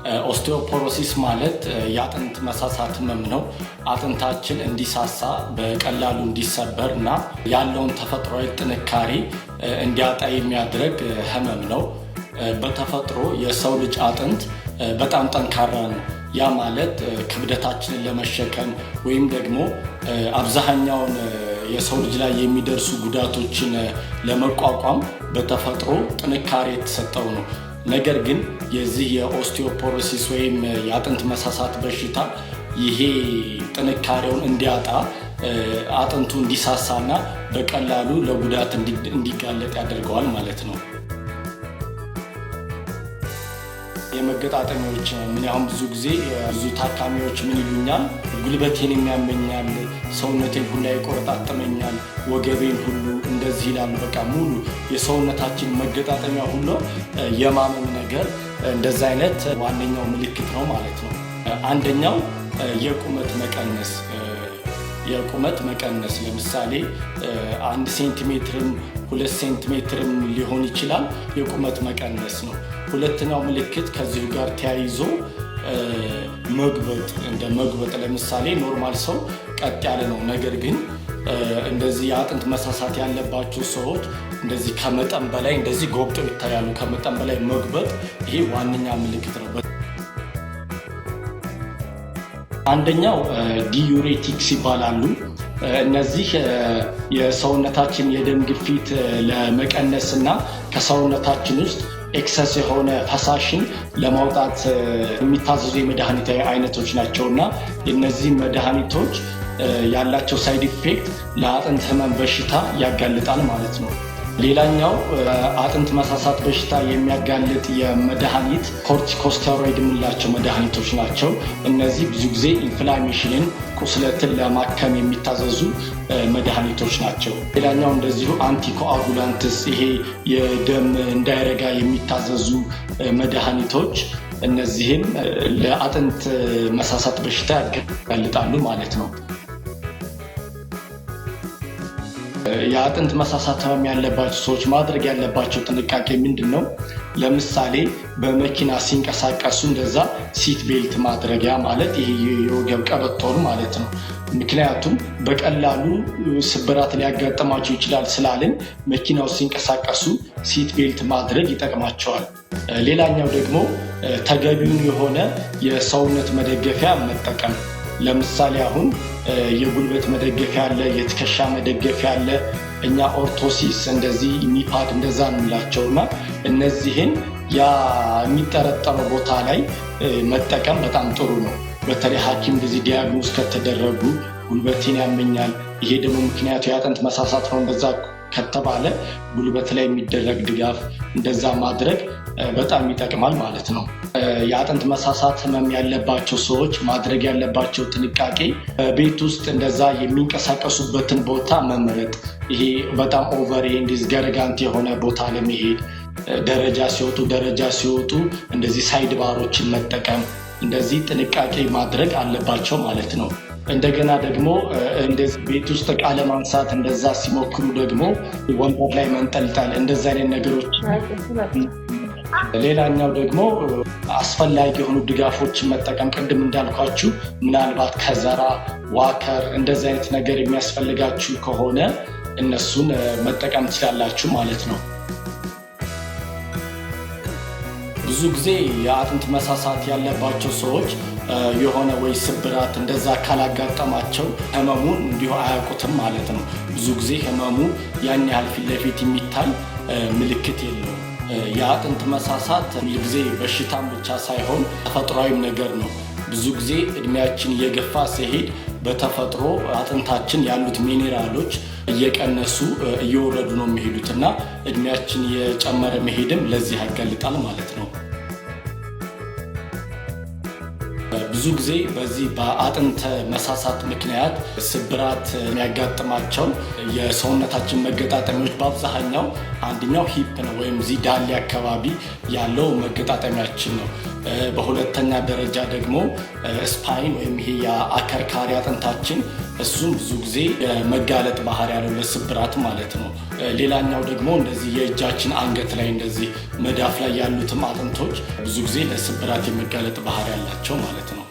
Osteoporosis ማለት የአጥንት መሳሳት ህመም ነው። አጥንታችን እንዲሳሳ፣ በቀላሉ እንዲሰበር እና ያለውን ተፈጥሯዊ ጥንካሬ እንዲያጣ የሚያደርግ ህመም ነው። በተፈጥሮ የሰው ልጅ አጥንት በጣም ጠንካራ ነው። ያ ማለት ክብደታችንን ለመሸከም ወይም ደግሞ አብዛኛውን የሰው ልጅ ላይ የሚደርሱ ጉዳቶችን ለመቋቋም በተፈጥሮ ጥንካሬ የተሰጠው ነው። ነገር ግን የዚህ የ osteoporosis ወይም የአጥንት መሳሳት በሽታ ይሄ ጥንካሬውን እንዲያጣ፣ አጥንቱ እንዲሳሳና በቀላሉ ለጉዳት እንዲጋለጥ ያደርገዋል ማለት ነው። የመገጣጠሚያዎች ምን ያሁን ብዙ ጊዜ ብዙ ታካሚዎች ምን ይሉኛል፣ ጉልበቴን የሚያመኛል፣ ሰውነቴን ሁላ ይቆረጣጠመኛል፣ ወገቤን ሁሉ እንደዚህ ይላሉ። በቃ ሙሉ የሰውነታችን መገጣጠሚያ ሁሉ የማመም ነገር እንደዛ አይነት ዋነኛው ምልክት ነው ማለት ነው። አንደኛው የቁመት መቀነስ። የቁመት መቀነስ ለምሳሌ 1 ሴንቲሜትርም 2 ሴንቲሜትርም ሊሆን ይችላል። የቁመት መቀነስ ነው። ሁለተኛው ምልክት ከዚሁ ጋር ተያይዞ መጉበጥ፣ እንደ መጉበጥ። ለምሳሌ normal ሰው ቀጥ ያለ ነው። ነገር ግን እንደዚህ የአጥንት መሳሳት ያለባቸው ሰዎች እንደዚህ ከመጠን በላይ እንደዚህ ጎብጠው ይታያሉ። ከመጠን በላይ መጉበጥ፣ ይሄ ዋነኛ ምልክት ነው። አንደኛው diuretics ይባላሉ። እነዚህ የሰውነታችን የደም ግፊት ለመቀነስ እና ከሰውነታችን ውስጥ excess የሆነ ፈሳሽን ለማውጣት የሚታዘዙ የመድኃኒት አይነቶች ናቸው እና እነዚህ መድኃኒቶች ያላቸው side effect ለአጥንት ህመም በሽታ ያጋልጣል ማለት ነው። ሌላኛው አጥንት መሳሳት በሽታ የሚያጋልጥ የመድኃኒት corticosteroid የምንላቸው መድኃኒቶች ናቸው። እነዚህ ብዙ ጊዜ inflammation ን፣ ቁስለትን ለማከም የሚታዘዙ መድኃኒቶች ናቸው። ሌላኛው እንደዚሁ anticoagulants፣ ይሄ የደም እንዳይረጋ የሚታዘዙ መድኃኒቶች፣ እነዚህም ለአጥንት መሳሳት በሽታ ያጋልጣሉ ማለት ነው። የአጥንት መሳሳት ህመም ያለባቸው ሰዎች ማድረግ ያለባቸው ጥንቃቄ ምንድን ነው? ለምሳሌ በመኪና ሲንቀሳቀሱ እንደዛ seat belt ማድረጊያ ማለት ይሄ የወገብ ቀበቶን ማለት ነው። ምክንያቱም በቀላሉ ስብራት ሊያጋጥማቸው ይችላል ስላልን መኪናው ሲንቀሳቀሱ seat belt ማድረግ ይጠቅማቸዋል። ሌላኛው ደግሞ ተገቢውን የሆነ የሰውነት መደገፊያ መጠቀም። ለምሳሌ አሁን የጉልበት መደገፊያ አለ፣ የትከሻ መደገፊያ አለ። እኛ orthosis እንደዚህ knee pad እንደዛ እንላቸው እና እነዚህን ያ የሚጠረጠረው ቦታ ላይ መጠቀም በጣም ጥሩ ነው። በተለይ ሐኪም እንደዚህ diagnose ከተደረጉ፣ ጉልበቴን ያመኛል፣ ይሄ ደግሞ ምክንያቱ የአጥንት መሳሳት ነው እንደዛ ከተባለ ጉልበት ላይ የሚደረግ ድጋፍ እንደዛ ማድረግ በጣም ይጠቅማል ማለት ነው። የአጥንት መሳሳት ህመም ያለባቸው ሰዎች ማድረግ ያለባቸው ጥንቃቄ ቤት ውስጥ እንደዛ የሚንቀሳቀሱበትን ቦታ መምረጥ፣ ይሄ በጣም over እንደዚህ ገረጋንት የሆነ ቦታ ለመሄድ፣ ደረጃ ሲወጡ እንደዚህ side bar ኦችን መጠቀም፣ እንደዚህ ጥንቃቄ ማድረግ አለባቸው ማለት ነው። እንደገና ደግሞ እንደዚህ ቤት ውስጥ እቃ ለማንሳት እንደዛ ሲሞክሩ ደግሞ ወንበር ላይ መንጠልጠል እንደዚ አይነት ነገሮች። ሌላኛው ደግሞ አስፈላጊ የሆኑ ድጋፎችን መጠቀም፣ ቅድም እንዳልኳችሁ ምናልባት ከዘራ፣ walker እንደዚህ አይነት ነገር የሚያስፈልጋችሁ ከሆነ እነሱን መጠቀም ትችላላችሁ ማለት ነው። ብዙ ጊዜ የአጥንት መሳሳት ያለባቸው ሰዎች የሆነ ወይ ስብራት እንደዛ ካላጋጠማቸው ህመሙን እንዲሁ አያውቁትም ማለት ነው። ብዙ ጊዜ ህመሙ ያን ያህል ፊት ለፊት የሚታይ ምልክት የለውም። የአጥንት መሳሳት ጊዜ በሽታም ብቻ ሳይሆን ተፈጥሯዊም ነገር ነው። ብዙ ጊዜ እድሜያችን እየገፋ ሲሄድ በተፈጥሮ አጥንታችን ያሉት ሚኔራሎች እየቀነሱ፣ እየወረዱ ነው የሚሄዱት እና እድሜያችን እየጨመረ መሄድም ለዚህ ያጋልጣል ማለት ነው። ብዙ ጊዜ በዚህ በአጥንት መሳሳት ምክንያት ስብራት የሚያጋጥማቸው የሰውነታችን መገጣጠሚያዎች በአብዛኛው አንደኛው hip ነው ወይም እዚህ ዳሌ አካባቢ ያለው መገጣጠሚያችን ነው። በሁለተኛ ደረጃ ደግሞ spine ወይም ይሄ የአከርካሪ አጥንታችን እሱም ብዙ ጊዜ የመጋለጥ ባህሪ ያለው ለስብራት ማለት ነው። ሌላኛው ደግሞ እንደዚህ የእጃችን አንገት ላይ እንደዚህ መዳፍ ላይ ያሉትም አጥንቶች ብዙ ጊዜ ለስብራት የመጋለጥ ባህሪ ያላቸው ማለት ነው።